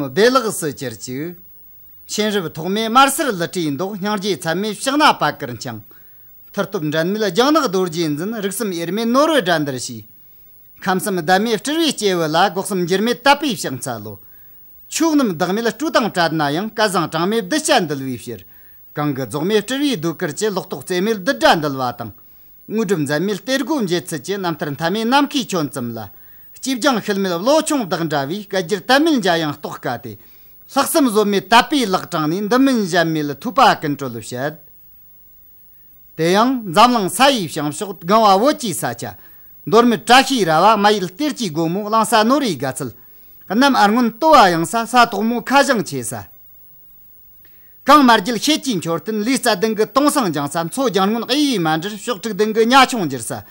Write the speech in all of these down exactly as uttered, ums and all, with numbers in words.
བདེ་ལེགས་སུ་གྱུར་ཅིག། མཁྱེན་རབ་ཐོགས་མེད་དམར་སེར་ལི་ཁྲིའི་མདོག། སྙིང་རྗེ་ཚད་མེད་ཕྱག་ན་པད་དཀར་འཆང་། མཐུ་སྟོབས་འགྲན་མེད་ལྗང་ནག་རྡོ་རྗེ་འཛིན། རིགས་གསུམ་དབྱེར་མེད་ནོར་བུའི་སྒྲ་འདིར་ཞུས། ཁམས་གསུམ་ལྡན་མེད་སྤྲུལ་བའི་སྐྱེས་བུ་ལ། སྒོ་གསུམ་འགྱུར་མེད་དད་པའི་ཕྱག་འཚལ་ལོ། ཕྱོགས་རྣམས་བདག་མེད་སྤྲོས་དང་བྲལ་ན་ཡང་། སྐལ་བཟང་གྲངས་མེད་གདུལ་བྱ་འདུལ་བའི་ཕྱིར། གང་གི་རྫོགས་མེད་སྤྲུལ་བའི་ཟློས་གར་གྱི། ལོག་རྟོག་རྩོད་མེད་བདུད་སྒྲ་འདུལ་བ་དང་། དངོས་གྲུབ་འཛད་མེད་གཏེར་སྒོ་འབྱེད་ཚུལ་གྱི། རྣམ་ཐར་མཐའ་མེད་ནམ་མཁའི་ཁྱོན་ཙམ་ལ། སྐྱེས་སྦྱངས་ཤུལ་མེད་བློ་ཆུང་བདག་འདྲ་བའི། བསྐལ་བརྒྱར་དད་མོས་འཇའ་ཡང་རྟོགས་དཀའ་སྟེ། ལྷག་བསམ་ཟོལ་མེད་དད་པའི་ལག་དྲངས་ནས། འདི་མིན་གཞན་མེད་ཐོས་པ་ཀུན་གྲོལ་བྱེད། དེ་ཡང་འཛམ་གླིང་ས་ཡི་བྱང་ཕྱོགས། གངས་བ་བོད་ཀྱི་ས་ཆ། མདོ་སྨད་བཀྲ་ཤིས་ར་བ། རྨ་ཡུལ་གཏེར་གྱི་སྒོ་མོ། གླིང་ས་ནོར་བུའི་དགའ་ཚལ། གནམ་སྔོན་ལྟོ་བ་ཡངས་ས། ས་དོག་མོ་ཁ་བྱང་ཆེ་ས། གངས་དམར་རྒྱུད་ཤེལ་གྱི་མཆོད་རྟེན། ལུས་རྩལ་ལྡན་གྱི་དུང་སང་ལྗང་ས། མཚོ་རྒྱང་སྔོན་གཡས་མ་འདྲེར། ཕྱོགས་དྲུག་ལྡན་གྱི་ཉ་ཆུང་འགྱུར་ས།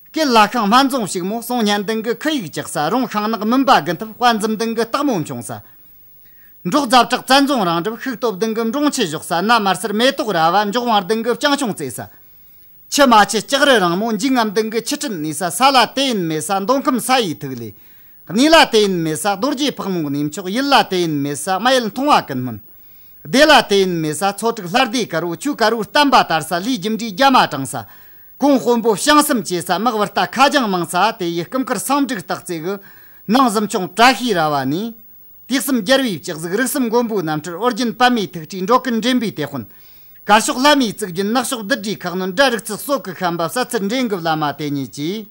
སྐེད་ལྷ་ཤིང་སྨན་རྫོང་ཕྱུག་མོ། གསུང་སྙན་ལྡན་གྱི་ཁུ་ཡུག་ལྕགས་ས། རོང་ཤིང་ནགས་མུན་པ་དགུན་འཐབ། དཔལ་འཛོམས་ལྡན་གྱི་སྟག་མོ་མཆོང་ས། འབྲོག་རྫ་བྲག་བཙན་རྫོང་རང་གྲུབ། ཤུག་སྟོབས་ལྡན་གྱི་འབྲོང་ཆུ་ཞོག་ས། གནའ་དམར་སེར་མེ་ཏོག་ར་བ། འཇོ་བང་ལྡན་གྱི་སྤྱང་ཆུང་རྩེ་ས། ཆུ་མ་ཆུ་ལྕགས་རི་རིང་མོ། འཇིགས་རྔམ་ལྡན་གྱི་ཆུ་ཁྲིད་གནས་ས། ས་ལ་དེ་ཡིན་མེད་ས། མདོ་ཁམས་ས་ཡི་ཐིག་ལེ། གནས་ལ་དེ་ཡིན་མེད་ས། རྡོ་རྗེ་ཕག་མོའི་གནས་མཆོག། ཡུལ་ལ་དེ་ཡིན་མེད་ས། རྨ་ཡུལ་མཐོང་བ་ཀུན་སྨོན། སྡེ་ལ་དེ་ཡིན་མེད་ས། མཚོ་དྲུག་ལྷ་སྡེ་དཀར་བོ། ཆོས་དཀར་བོའི་བསྟན་པ་དར་ས། ལས་རྒྱུ་འབྲས་རྒྱ་མ་དྲངས་ས། གོང་དཔོན་པོ་བྱང་སེམས་ཆེ་ས། དམག་བུ་རྟ་ཁ་རྒྱང་མང་ས། དེ་ཡི་སྐུ་མཁར་བསང་ཁྲག་སྟག་རྩེ་གི་ནང་གཟིམ་ཆུང་བཀྲ་ཤིས་ར་བ་ནས། དུས་གསུམ་རྒྱལ་བའི་སྤྱི་གཟུགས། རིགས་གསུམ་མགོན་པོའི་རྣམ་འཕྲུལ། ཨོ་རྒྱན་པདྨའི་ཐུགས་ཀྲི། འགྲོ་ཀུན་འདྲེན་པའི་དེད་དཔོན། དཀར་ཕྱོགས་ལྷ་མིའི་གཙུག་རྒྱན། ནག་ཕྱོགས་བདུད་འདྲེའི་ཁ་གནོན། དགྲ་རིགས་ཚོགས་གསོད་ཀྱི་ཤན་པ། ཟ་ཚུལ་འདྲེན་གྱི་བླ་མ་དེ་ཉིད་ཀྱིས།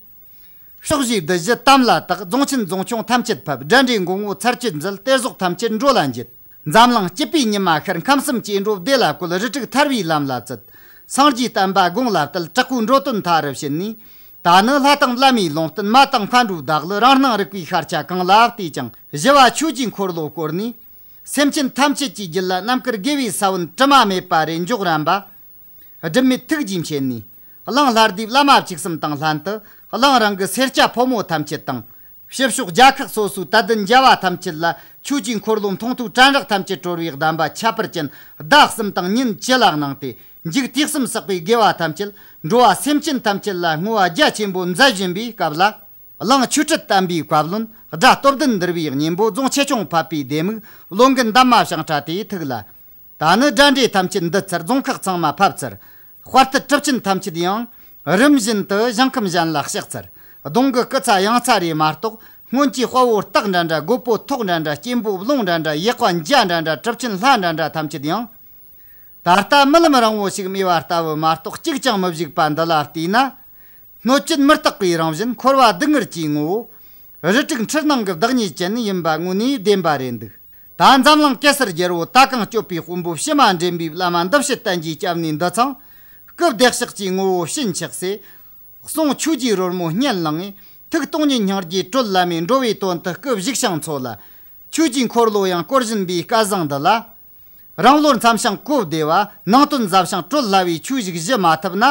ཕྱོགས་བཞིའི་བདུད་བཞི་དམ་ལ་བཏགས། རྫོང་ཆེན་རྫོང་ཆུང་ཐམས་ཅད་ཕབ། དགྲ་འདྲེ་འགོང་བོ་ཚར་གཅོད་མཛད། གཏེར་ཟོག་ཐམས་ཅད་འགྲོ་ལ་འགྱེད། འཛམ་གླིང་སྐྱིད་པའི་ཉི་མ་ཤར། ཁམས་གསུམ་སྐྱེ་འགྲོ་བདེ་ལ་བཀོད། རི་དྲུག་ཐར་བའི་ལམ་ལ་བཙུད། སངས་རྒྱས་བསྟན་པ་དགུང་ལ་བསྟོད། དྲག་པོའི་འགྲོ་དོན་མཐའ་རུ་ཕྱིན་ནས། ད་ནི་ལྷ་དང་བླ་མའི་ལུང་བསྟན། མ་དང་མཁའ་འགྲོའི་བདག་བློ། རང་སྣང་རིག་པའི་ཤར་ཆ་གང་ལ་བལྟས་ཀྱང་། ཞི་བ་ཆོས་ཀྱི་འཁོར་ལོ་བསྐོར་ནས། སེམས་ཅན་ཐམས་ཅད་ཀྱི་རྒྱུད་ལ་རྣམ་དཀར་དགེ་བའི་ས་བོན་དྲི་མ་མེད་པ་རེ་འཇོག་རན་པ། སྒྲིབ་མེད་ཐུགས་རྗེའི་མཆེད་ནས། གླིང་ལྷ་སྡེའི་བླ་མ་བཅུ་གསུམ་དང་ལྷན་དུ། གླིང་རང་གི་སེར་སྐྱ་ཕོ་མོ་ཐམས་ཅད་དང་། ཕྱི་ཕྱོགས་རྒྱལ་ཁག་སོ་སོའི་དད་ལྡན་རྒྱལ་བ་ཐམས་ཅད་ལ། ཆོས་ཀྱི་འཁོར་ལོ་མཐོང་ཐོས་དྲན་རེག་ཐམས་ཅད་གྲོལ་བའི་གདམས་པ་ཁྱད་པར་ཅན་ཟླ་གསུམ་དང་ཉིན་བཅུ་ལ་གནང་སྟེ། འཇིག་དུས་གསུམ་བསགས་པའི་དགེ་བ་ཐམས་ཅད། འགྲོ་བ་སེམས་ཅན་ཐམས་ཅད་ལ་བསྔོ་བ་རྒྱ་ཆེན་པོ་མཛད་བཞིན་པའི་སྐབས་ལ། གླིང་ཆོས་སྲིད་བསྟན་པའི་བཀའ་བློན། དགྲ་སྟོབས་ལྡན་འདུལ་བའི་གཉེན་པོ། རྫོང་ཆེ་ཆུང་ཕབ་པའི་ལྡེ་མིག། བློ་འགན་འདབ་མ་བྱང་ཁྲ་དེའི་ཐུགས་ལ། ད་ནི་དགྲ་འདྲེ་ཐམས་ཅད་འདུལ་ཚར། རྫོང་ཁག་ཚང་མ་ཕབ་ཚར། དཔའ་རྟུལ་གྲུབ་ཆེན་ཐམས་ཅད་ཡང་། རིམ་བཞིན་དུ་ཞིང་ཁམས་གཞན་ལ་གཤེགས་ཚར། གདོང་གི་སྐུ་ཚ་ཡང་ཚ་རེ་མ་གཏོགས། སྔོན་གྱི་དཔའ་བོ་སྟག་འདྲ་འདྲ། རྒོད་པོ་ཐོག་འདྲ་འདྲ། སྐྱེན་པོ་རླུང་འདྲ་འདྲ། ཡག་པ་འཇའ་འདྲ་འདྲ། གྲུབ་ཆེན་ལྷ་འདྲ་འདྲ་ཐམས་ཅད་ཡང་། ད་ལྟ་རྨི་ལམ་རིང་བོ་ཞིག་རྨིས་པ་ལྟ་བུ་མ་གཏོགས། གཅིག་ཀྱང་མི་བཞུགས་པ་འདི་ལ་བལྟས་ན། སྣོད་བཅུད་མི་རྟག་པའི་རང་བཞིན། འཁོར་བ་སྡུག་བསྔལ་གྱི་ངོ་བོ། རིགས་དྲུག་འཁྲུལ་སྣང་གི་བདག་ཉིད་ཅན་ཡིན་པ་དངོས་གནས་བདེན་པ་རེད་འདུག། ད་འཛམ་གླིང་གེ་སར་རྒྱལ་པོ་ད་གང་སྐྱོབ་པའི་དཔོན་པོ་ཕྱི་མ་འདྲེན་པའི་བླ་མ་འདི་ཕྱི་བསྟན་གྱི་སྐྱབས་གནས་འདི་ཚང་། སྐུ་བདེ་གཤེགས་ཀྱི་ངོ་བོ་ཕྱིན་ཆགས་སེ། གསུང་ཆོས་ཀྱི་རོལ་མོ་སྙན་ལངས་ངེ། ཐུགས་སྟོང་ཉིད་སྙིང་རྗེའི་དྲོད་ལ་མེ། འགྲོ་བའི་དོན་དུ་སྐུ་བཞུགས་ཤིང་འཚོ་ལ། ཆོས་ཀྱི་འཁོར་ལོ་ཡང་བསྐོར་བཞིན་པའི་སྐལ་བཟང་འདི་ལ། རང་བློར་འཚམ་ཞིང་གོ་བདེ་བ། ནང་དོན་ཟབ་ཞིང་དྲོད་སླ་བའི་ཆོས་ཤིག་ཞུ་མ་ཐུབ་ན།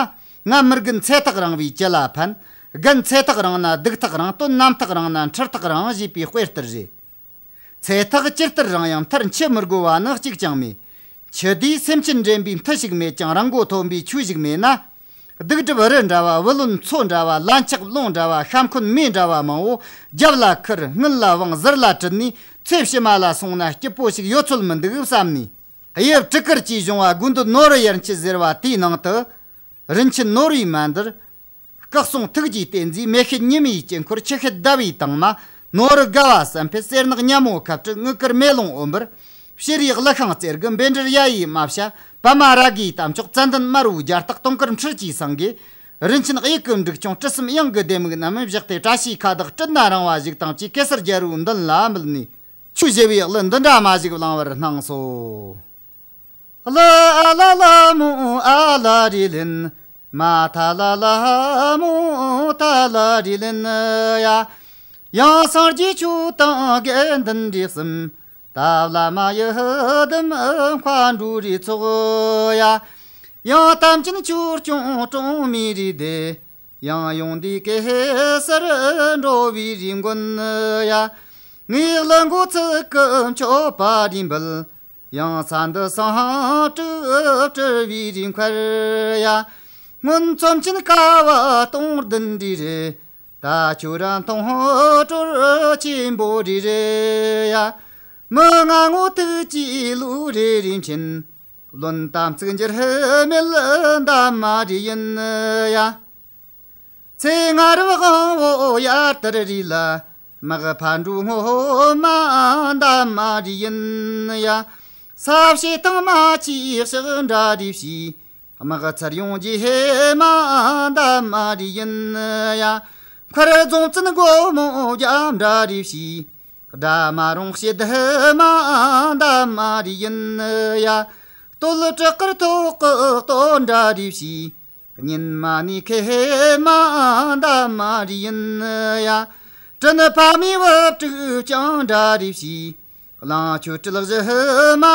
ང་མི་རྒན་ཚེ་ཐག་རིང་བའི་ཅི་ལ་ཕན། རྒན་ཚེ་ཐག་རིང་ན་སྡུག་ཐག་རིང་། དོན་རྣམ་ཐག་རིང་ན་འཁྲུལ་ཐག་རིང་ཞེས་པའི་དཔེ་ལྟར་རེད། ཚེ་ཐག་ཇི་ལྟར་རིང་ཡང་མཐར་འཁྱོལ་མི་དགོས་པ་ནི་གཅིག་ཀྱང་མེད། འཁྱོལ་དུས་སེམས་ཅན་འདྲེན་པའི་མཐུ་ཞིག་མེད་ཀྱང་རང་མགོ་ཐོན་པའི་ཆོས་ཤིག་མེད་ན། སྡིག་སྒྲིབ་རི་འདྲ་བ། བུ་ལོན་མཚོ་འདྲ་བ། ལན་ཆགས་རླུང་འདྲ་བ། ཤ་འཁོན་མེ་འདྲ་བ་མང་བོ་རྒྱབ་ལ་ཁུར། སྔུན་ལ་བང་། ཟུར་ལ་དྲུད་ནས་ཚེ་ཕྱི་མ་ལ་སོང་ན་སྐྱིད་པོ་ཞིག་ཡོད་ཚོད་མི་འདུག་བསམ་ནས། གཡུ་སྤྲུལ་སྐུར་གྱིས་བྱུང་བ་དགོས་འདོད་ནོར་བུ་ཡར་འཁྱིལ་ཟེར་བ་དེའི་ནང་དུ། རིན་ཆེན་ནོར་བུའི་མ་འདིར། སྐུ་གསུང་ཐུགས་ཀྱི་བསྟན་འཛིན། མེ་ཤེལ་ཉི་མའི་དཀྱིལ་འཁོར། ཆུ་ཤེལ་ཟླ་བའི་དྭངས་མ། ནོར་བུ་དགའ་བ་བསམ་འཕེལ། གསེར་ནག་ཉ་མོ་ཁ་སྤྲུལ། དངུལ་དཀར་མེ་ལོང་འོད་འབར། ཕྱེ་རིའི་ཀླུ་ཤིང་རྩེ་དགུ། བཻ་ཌཱུརྻ་ཡ་ཡི་རྨ་བྱ། པདྨ་རཱ་གའི་གཏམ་མཆོག། ཙན་དན་དམར་བོའི་རྒྱ་སྟག། དུང་དཀར་འཕྲུལ་གྱི་སེང་གེ། རིན་ཆེན་གཡུ་གི་འབྲུག་ཆུང་། དྲི་ཟམ་གཡང་གི་ལྡེ་མིག་རྣམས་བཞག་སྟེ། བཀྲ་ཤིས་ཁ་བཏགས་སྤྲིན་ན་རིང་བ་ཞིག་དང་བཅས། གེ་སར་རྒྱལ་པོའི་མདུན་ལ་འབུལ་ནས། ཆོས་ཞུ་བའི་གླུ་འདི་འདྲ་མ་ཞིག་བླངས་པར་གནང་སོ། ལ་ཨ་ལ་ལ་མོ་ཨ་ལ་རི་ལིན། མ་ཐ་ལ་ལ་མོ་ཐ་ལ་རི་ལིན་ཡ། ཡང་སངས་རྒྱས་ཆོས་དང་དགེ་འདུན་གྲོགས་གསུམ། ད་བླ་མ་ཡི་དམ་མཁའ་འགྲོ་རིགས་ཚོགས་ཡ། ཡང་དམ་ཅན་ཆོས་སྐྱོང་གྲངས་མེད་རིགས་སྡེ། ཡང་ཡོངས་འདུས་གེ་སར་འགྲོ་བའི་རིགས་མགོན་ཡ། ངའི་གླུ་མགོ་ཚིག་གི་མཆོད་པ་རེ་འབུལ། ཡང་ས་འདི་སང་སྤྲུལ་སྤྲུལ་བའི་རིགས་མཁར་ཡ། སྔོན་ཚོམས་ཆེན་ཀ་བ་སྟོང་ལྡན་འདྲ་རེད། ད་ཁྱོད་རང་མཐོང་གྲོལ་ཆེན་པོ་འདྲ་རེད་ཡ། མི་ང་ངོ་ཐུག་ཅིག་ལུས་རེ་རེ་འཕྱིན། བློན་དམ་ཚིག་འགྱུར་མེད་འདབ་མ་རེ་ཡིན་ཡ། ཚེ་སྔ་རབས་དབང་བོ་ཡར་དར་རེ་ལ། དམག་ཕ་འགྲོ་སྔོན་མ་འདབ་མ་རེ་ཡིན་ཡ། ས་བྱི་ཐང་མ་ཆེའི་ཕྱག་འདྲ་རེ་བྱས། དམག་ཚར་ཡོང་རྗེས་མ་འདབ་མ་རེ་ཡིན་ཡ། མཁར་རྫོང་བཙན་སྒོ་མོ་རྒྱབ་འདྲ་རེ་བྱས། དགྲ་མ་རུངས་ཞི་བདེ་མ་འདབ་མ་རེ་ཡིན་ཡ། སྟོད་བྲག་དཀར་ཐོག་གི་སྟོད་འདྲ་རེ་བྱས། གཉེན་མ་ནི་ཁེ་མ་འདབ་མ་རེ་ཡིན་ཡ། དྲིན་ཕ་མའི་བུ་ཕྲུག་རྐྱང་འདྲ་རེ་བྱས། གླང་ཆོས་སྤྲུལ་བཞི་མ་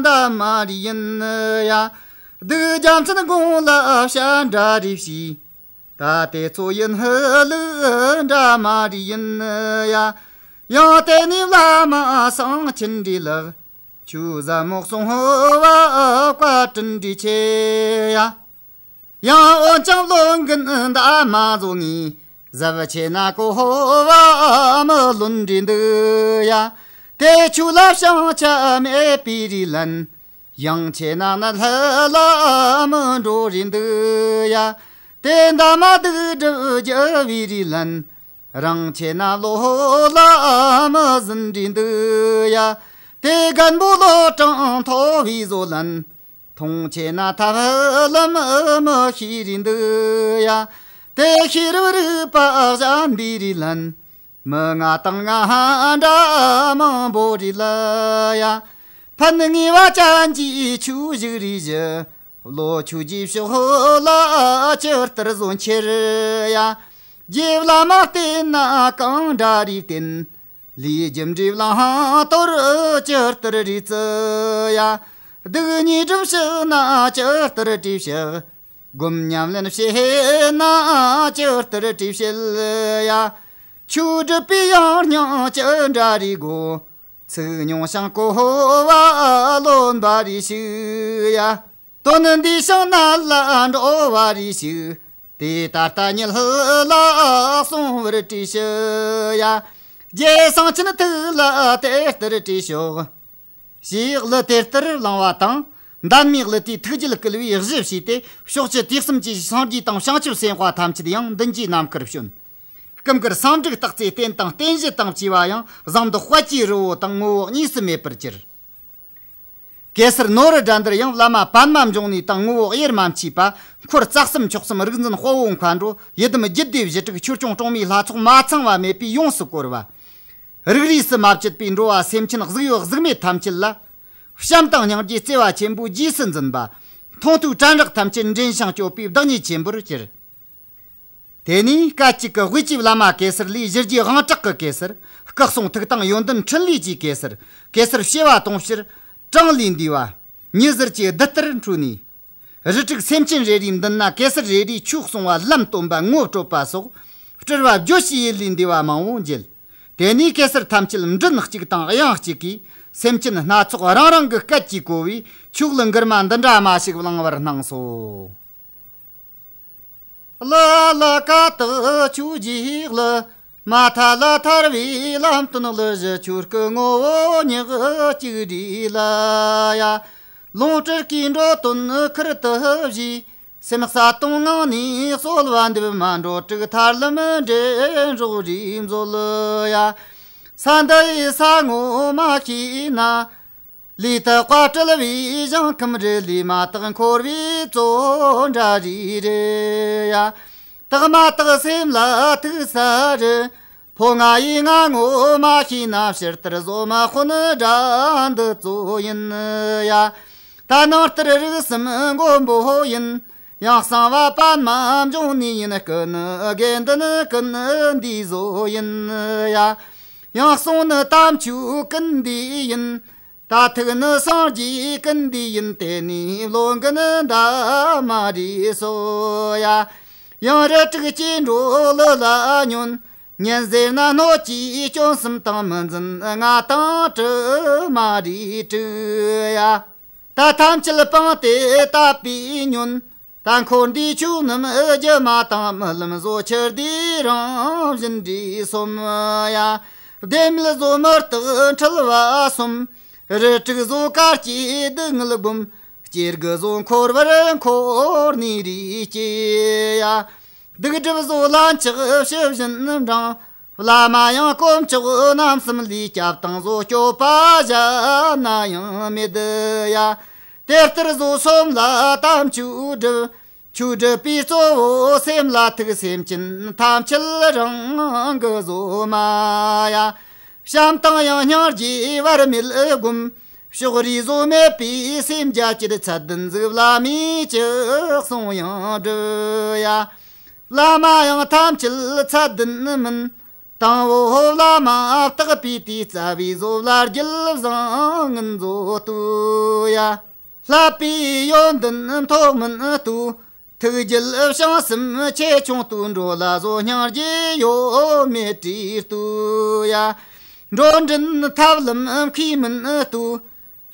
འདབ་མ་རེ་ཡིན་ཡ། སྡུག་རྒྱལ་མཚན་དགུང་ལ་བཤད་འདྲ་རེ་བྱས། ད་དེ་ཚོ་ཡིན་ཧི་ལུགས་འདྲ་མ་རེ་ཡིན་ཡ། ཡང་དེ་ནས་བླ་མ་སེང་ཆེན་འདྲའི་ལག། ཆུ་ཟ་མོག་སོང་བ་བཀའ་དྲིན་འདྲའི་ཆེ་ཡ། ཡང་འོན་ཀྱང་བློན་རྒན་འདབ་མ་བཟོ་ངེས། ཟབ་ཆེ་ན་གོ་བ་མི་ལོན་འདྲའི་འདུག་ཡ། དེ་ཆུ་ལ་བྱང་ཆ་མེད་པའི་རི་ལན། ཡང་ཆེ་ན་ནི་ལྷ་ལ་མི་འགྲོ་རེ་འདུག་ཡ། དེ་འདབ་མ་སྡུག་སྒྲུབ་རྒྱུ་བའི་རི་ལན། རང་ཆེ་ན་ལོ་ལ་མི་ཟིན་རེ་འདུག་ཡ། དེ་རྒན་པོ་ལོ་གྲངས་མཐོ་བའི་བཟོ་ལན། མཐོང་ཆེ་ན་ཐབས་ལམ་མི་ཤེས་རེ་འདུག་ཡ། དེ་ཤེས་རབ་རིག་པ་གཞན་པའི་རི་ལན། མི་ང་དང་ང་འདྲ་མང་པོ་རེ་ལ་ཡ། ཕན་ངེས་པ་ཅན་གྱི་ཆོས་ཞིག་རེ་ཞུ། བློ་ཆོས་ཀྱི་ཕྱོགས་ལ་ཇི་ལྟར་བཟོ་འཁྱེར་ཡ། རྗེ་བླ་མ་བསྟེན་ན་གང་འདྲ་རེ་བསྟེན། ལས་རྒྱུ་འབྲས་བླང་དོར་ཇི་ལྟར་རེ་བརྩི་ཡ། སྡིག་ཉེས་སྒྲིབ་ཞི་ན་ཇི་ལྟར་བྲིས་བཤགས། སྒོམ་ཉམས་ལེན་བྱེད་ན་ཇི་ལྟར་བྲིས་བཤད་ཡ། ཆོས་སྒྲུབ་པའི་ཡང་སྙིང་ཅི་འདྲ་རེ་དགོས། ཚིག་ཉུང་ཞིང་གོ་བ་ལོན་པ་རེ་ཞུ་ཡ། དོན་འདི་ཤིང་ནད་ལ་འགྲོ་བ་རེ་ཞིག་དེ་ད་ལྟ་ཉིད་ལ་གསུང་བར་བྲིས་ཞུ་ཡ། རྗེ་སེང་ཆེན་ཐུགས་ལ་དེ་ལྟར་བྲིས་ཤོག་ཞེས་གླུ་དེ་ལྟར་བླངས་པ་དང་། འདབ་མའི་གླུ་དེས་ཐུགས་རྒྱུད་བསྐུལ་བའི་གཞི་བྱས་ཏེ། ཕྱོགས་བཅུ་དུས་གསུམ་གྱི་སངས་རྒྱས་དང་བྱང་ཆུབ་སེམས་དཔའ་ཐམས་ཅད་ཡང་མདུན་གྱི་ནམ་མཁར་བྱོན། སྐུ་མགུར་སེང་འབྲུག་སྟག་རྩེའི་རྟེན་དང་རྟེན་གཞི་དང་བཅས་པ་ཡང་ཟངས་མདོག་དཔལ་གྱི་རི་བོ་དང་ངོ་བོ་གཉིས་སུ་མེད་པར་གྱུར། གེ་སར་ནོར་བུ་དགྲ་འདུལ་ཡང་བླ་མ་པདྨ་འབྱུང་གནས་དང་ངོ་བོ་དབྱེར་མ་མཆིས་པ། འཁོར་རྩ་གསུམ་མཆོག་གསུམ་རིག་འཛིན་དཔའ་བོ་མཁའ་འགྲོ། ཡི་དམ་རྒྱུད་སྡེ་བཞི་དྲུག་ཆོས་སྐྱོང་སྲུང་མའི་ལྷ་ཚོགས་མ་ཚང་བ་མེད་པས་ཡོངས་སུ་བསྐོར་བ། རིགས་རུས་སུ་མ་བཅད་པའི་འགྲོ་བ་སེམས་ཅན་གཟུགས་ཡོད་གཟུགས་མེད་ཐམས་ཅད་ལ། བྱམས་དང་སྙིང་རྗེའི་བརྩེ་བ་ཆེན་པོས་རྗེས་སུ་འཛིན་པ། མཐོང་ཐོས་དྲན་རེག་ཐམས་ཅད་འདྲེན་ཞིང་སྐྱོབ་པའི་བདག་ཉིད་ཆེན་པོར་གྱུར། དེ་ནས་སྐད་ཅིག་གི་དབུས་ཀྱི་བླ་མ་གེ་སར་ལས་གཞི་རྒྱུད་དབང་དྲག་གི་གེ་སར། སྐུ་གསུང་ཐུགས་དང་ཡོན་ཏན་འཕྲིན་ལས་ཀྱི་གེ་སར། གེ་སར་བྱེ་བ་དུང་ཕྱུར་གྲངས་ལས་འདས་པ། ཉི་ཟེར་གྱི་རྡུལ་ལྟར་འཕྲོས་ནས། རི་དྲུག་སེམས་ཅན་རེ་རེའི་མདུན་ན་གེ་སར་རེ་རེས་ཆོས་གསུང་བ་ལམ་སྟོན་པ་ངོ་སྤྲོད་པ་སོགས་སྤྲུལ་པ་བརྗོད་བྱའི་ཡུལ་ལས་འདས་པ་མང་བོ་མཇལ། དེ་ནས་གེ་སར་ཐམས་ཅད་མགྲིན་གཅིག་དང་དབྱངས་གཅིག་གིས་སེམས་ཅན་སྣ་ཚོགས་རང་རང་གི་སྐད་ཀྱིས་གོ་བའི་ཆོས་གླུ་མགུར་མ་འདི་འདྲ་མ་ཞིག་བླངས་པར་སྣང་སོ། ལ་ལ་ཀ་དག་ཆོས་ཀྱི་གླུ། མ་ཐ་ལ་ཐར་བའི་ལམ་སྟོན་གླུ་བཞི། ཆོས་སྐུ་ངོ་བོ་ཉག་གཅིག་བྲིས་ལ་ཡ། ལོངས་སྤྲུལ་སྐུའི་འགྲོ་དོན་ཁུར་དུ་བཞེས། སེམས་གསལ་སྟོང་ངང་ནས་གསོལ་བ་འདེབས། མ་འགྲོ་དྲུག་ཐར་ལམ་འདྲེན་རོགས་རེ་མཛོད་ཡ། ས་འདི་ཡི་ས་ངོ་མ་ཤེས་ན། ལུས་དུ་དཔའ་སྤྲུལ་བའི་ཞིང་ཁམས་རེ་ལས། མ་དག་འཁོར་བའི་བཙོན་འདྲ་རེ་རེ་ཡ། དག་མ་དག་སེམས་ལ་ཐུག་ས་རེ། ཕོ་ང་ཡི་ང་ངོ་མ་ཤེས་ན། ཕྱི་ལྟར་བཟོ་མ་དཔོན་དགྲ་འདུལ་གཙོ་ཡིན་ཡ། ད་ནང་ལྟར་རིགས་གསུམ་མགོན་པོ་ཡིན། ཡང་གསང་བ་པདྨ་འབྱུང་གནས་ཡིན། སྐུ་ནི་དགེ་འདུན་ཀུན་འདུས་བཟོ་ཡིན་ཡ། ཡང་གསུང་ནི་དམ་ཆོས་ཀུན་འདུས་ཡིན། ད་ཐུགས་ནི་སངས་རྒྱས་ཀུན་འདུས་ཡིན། དེ་ནས་བློ་འགན་འདབ་མ་རེ་གསོ་ཡ། ཡང་རི་དྲུག་སྐྱེ་འགྲོ་ཀླུ་ལ་ཉོན། ཉན་ཟེར་ན་སྣོད་ཀྱི་སྐྱོན་གསུམ་དང་། མི་འཛིན་ལྔ་དང་དྲི་མ་རེ་དྲི་ཡ། ད་ཐམས་ཅད་སྤངས་ཏེ་དད་པས་ཉོན། ད་འཁོར་འདས་ཆོས་རྣམས་སྒྱུ་མ་དང་། རྨི་ལམ་བཟོ་འཆར་འདས་རང་བཞིན་འདྲེས་སོམས་ཡ། ལྡེ་མིག་བཟོ་མུ་སྟེགས་འཁྲུལ་བ་གསུམ། རི་དྲུག་བཟོ་དཀར་སྐྱེས་སྡུག་བསྔལ་སྒོམ། སྐྱེ་དགུ་བཟོ་འཁོར་བར་འཁོར་ནས་རེ་སྐྱེ་ཡ། སྡིག་སྒྲིབ་བཟོ་ལན་ཆགས་ཕྱི་བཞིན་འབྲང་། བླ་མ་ཡང་དཀོན་མཆོག་རྣམ་གསུམ་ལས། སྐྱབས་དང་བཟོ་སྐྱོབ་པ་གཞན་ན་ཡང་མེད་ཡ། དེ་ལྟར་བཟོ་སོམས་ལ་དམ་ཆོས་སྒྲུབ། ཆོས་སྒྲུབ་པའི་གཙོ་བོ་སེམས་ལ་ཐུག། སེམས་ཅན་ཐམས་ཅད་རང་གི་བཟོ་མ་ཡ། བྱམས་དང་ཡང་སྙིང་རྗེ་བར་མེད་སྒོམ། ཕྱོགས་རིས་བཟོ་མེད་པའི་སེམས་རྒྱ་བསྐྱེད། ཚད་ལྡན་གཟུགས་ལ་མིའི་ཅི་གསུང་ཡང་སྒྲུབ་ཡ། བླ་མ་ཡང་ཐམས་ཅད་ཚད་ལྡན་མིན། དང་པོ་བླ་མ་བརྟག་པའི་དུས། རྩ་བའི་བཟོ་ལ་རྒྱུད་བཟང་ངན་བཟོ་ལྟོས་ཡ། བསླབ་པའི་ཡོན་ཏན་མཐོ་དམན་ལྟོས། ཐུགས་རྒྱུད་བྱང་སེམས་ཆེ་ཆུང་ལྟོས། འགྲོ་ལ་བཟོ་སྙིང་རྗེ་ཡོད་མེད་དྲིས་ལྟོས་ཡ། འགྲོ་འདྲེན་ཐབས་ལམ་མཁས་མིན་ལྟོས།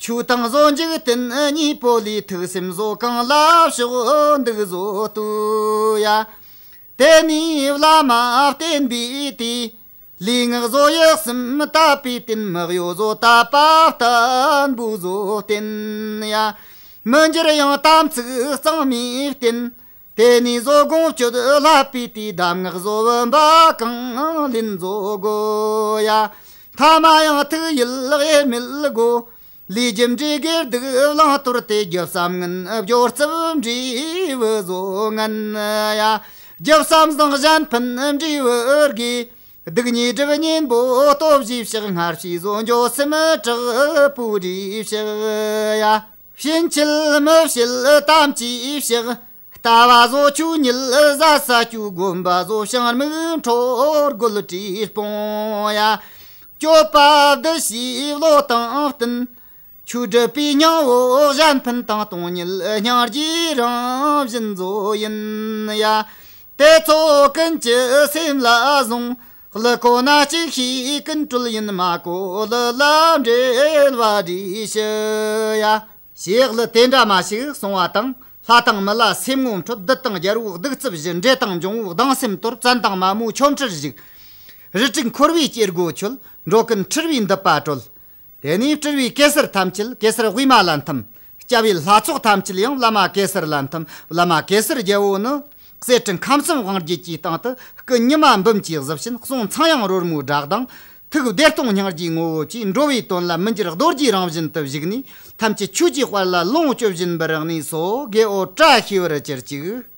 ཆོས་དང་བཟོ་འཇིག་རྟེན་གཉིས་པོ་ལས། ཐུགས་སེམས་བཟོ་གང་ལ་ཕྱོགས་འདུག་བཟོ་ལྟོས་ཡ། དེ་ནས་བླ་མ་བསྟེན་པའི་དུས། ལུས་ངག་བཟོ་ཡིད་གསུམ་དད་པས་བསྟེན། མི་གཡོ་བཟོ་དད་པ་བརྟན་པོའི་བཟོ་བསྟེན་ཡ། མི་འགྱུར་ཡང་དམ་ཚིག་གཙང་མས་བསྟེན། དེ་ནས་བཟོ་སྒོམ་སྤྱོད་བསླབ་པའི་དུས། གདམས་ངག་བཟོ་བུམ་པ་གང་ལེན་བཟོ་དགོས་ཡ། ཐ་མ་ཡང་ཐུགས་ཡིད་དབྱེར་མེད་དགོས། ལས་རྒྱུ་འབྲས་དགེ་སྡིག་བླང་དོར་ཏེ། རྒྱུ་བསམ་ངན་སྦྱོར་རྩུབ་འབྲས་བུ་བཟོ་ངན་ཡ། རྒྱུ་བསམ་བཟང་གཞན་ཕན་འབྲས་བུ་དགེ། སྡིག་ཉེས་སྒྲིབ་གཉེན་པོ་སྟོབས་བཞིའི་ཕྱག། སྔར་བྱས་བཟོ་འགྱོ་སེམས་དྲག་པོའི་སྒྲིབ་ཕྱག་ཡ། ཕྱིན་ཆད་མི་བྱེད་དམ་བཅས་ཕྱག། ལྟ་བ་བཟོ་ཆོས་ཉིད་བཟའ་ཟ་སྤྱོད། སྒོམ་པ་བཟོ་བྱང་སྨུག་འཕྲོ་རྒོལ་དྲིས་སྤོང་ཡ། སྤྱོད་པ་བདུད་བཞིའི་བློ་དང་བསྟུན། ཆོས་སྒྲུབ་པའི་སྙིང་པོ་གཞན་ཕན་དང་། སྟོང་ཉིད་སྙིང་རྗེ་རང་བཞིན་བཟོ་ཡིན་ཡ། དེ་ཚོ་ཀུན་གྱི་སེམས་ལ་བཟུང་། གླུ་གོ་ན་གཅིག་ཤེས་ཀུན་གྲོལ་ཡིན། མ་གོ་གླུ་ལ་འགྲེལ་བ་རེ་ཞུ་ཡ། ཞེས་གླུ་དེ་འདྲ་མ་ཞིག་གསུང་བ་དང་། ལྷ་དང་མི་ལ་སེམས་ངོ་འཕྲོད། བདུད་དང་རྒྱལ་པོ་གདུག་རྩུབ་ཞི། འདྲེ་དང་འབྱུང་པོ་སྡང་སེམས་དོར། བཙན་དང་མ་མོའི་ཆོ་འཕྲུལ་ཞིག། རི་དྲུག་འཁོར་བའི་སྐྱེ་སྒོ་ཆོད། འགྲོ་ཀུན་འཁྲུལ་བའི་འདུད་པ་གྲོལ། དེ་ནས་སྤྲུལ་པའི་གེ་སར་ཐམས་ཅད་གེ་སར་དབུས་མ་ལ་ཐིམ། སྐྱབས་ཡུལ་ལྷ་ཚོགས་ཐམས་ཅད་ཡང་བླ་མ་གེ་སར་ལ་ཐིམ། བླ་མ་གེ་སར་རྒྱལ་པོ་ནི། གསེར་ཁྲི་ཁམས་གསུམ་དབང་བསྒྱུར་གྱི་སྟེང་དུ། སྐུ་ཉི་མ་འབུམ་གྱི་གཟི་བྱིན། གསུང་ཚངས་དབྱངས་རོལ་མོའི་སྒྲ་གདངས། ཐུགས་བདེ་སྟོང་སྙིང་རྗེའི་ངོ་བོ་བཅས། འགྲོ་བའི་དོན་ལ་མི་འགྱུར་རྡོ་རྗེའི་རང་བཞིན་དུ་བཞུགས་ནས། ཐམས་ཅད་ཆོས་ཀྱི་དཔལ་ལ་ལོངས་སྤྱོད་བཞིན་པར་གནས་སོ། རྒྱལ་པོ་བཀྲ་ཤིས་པར་གྱུར་ཅིག།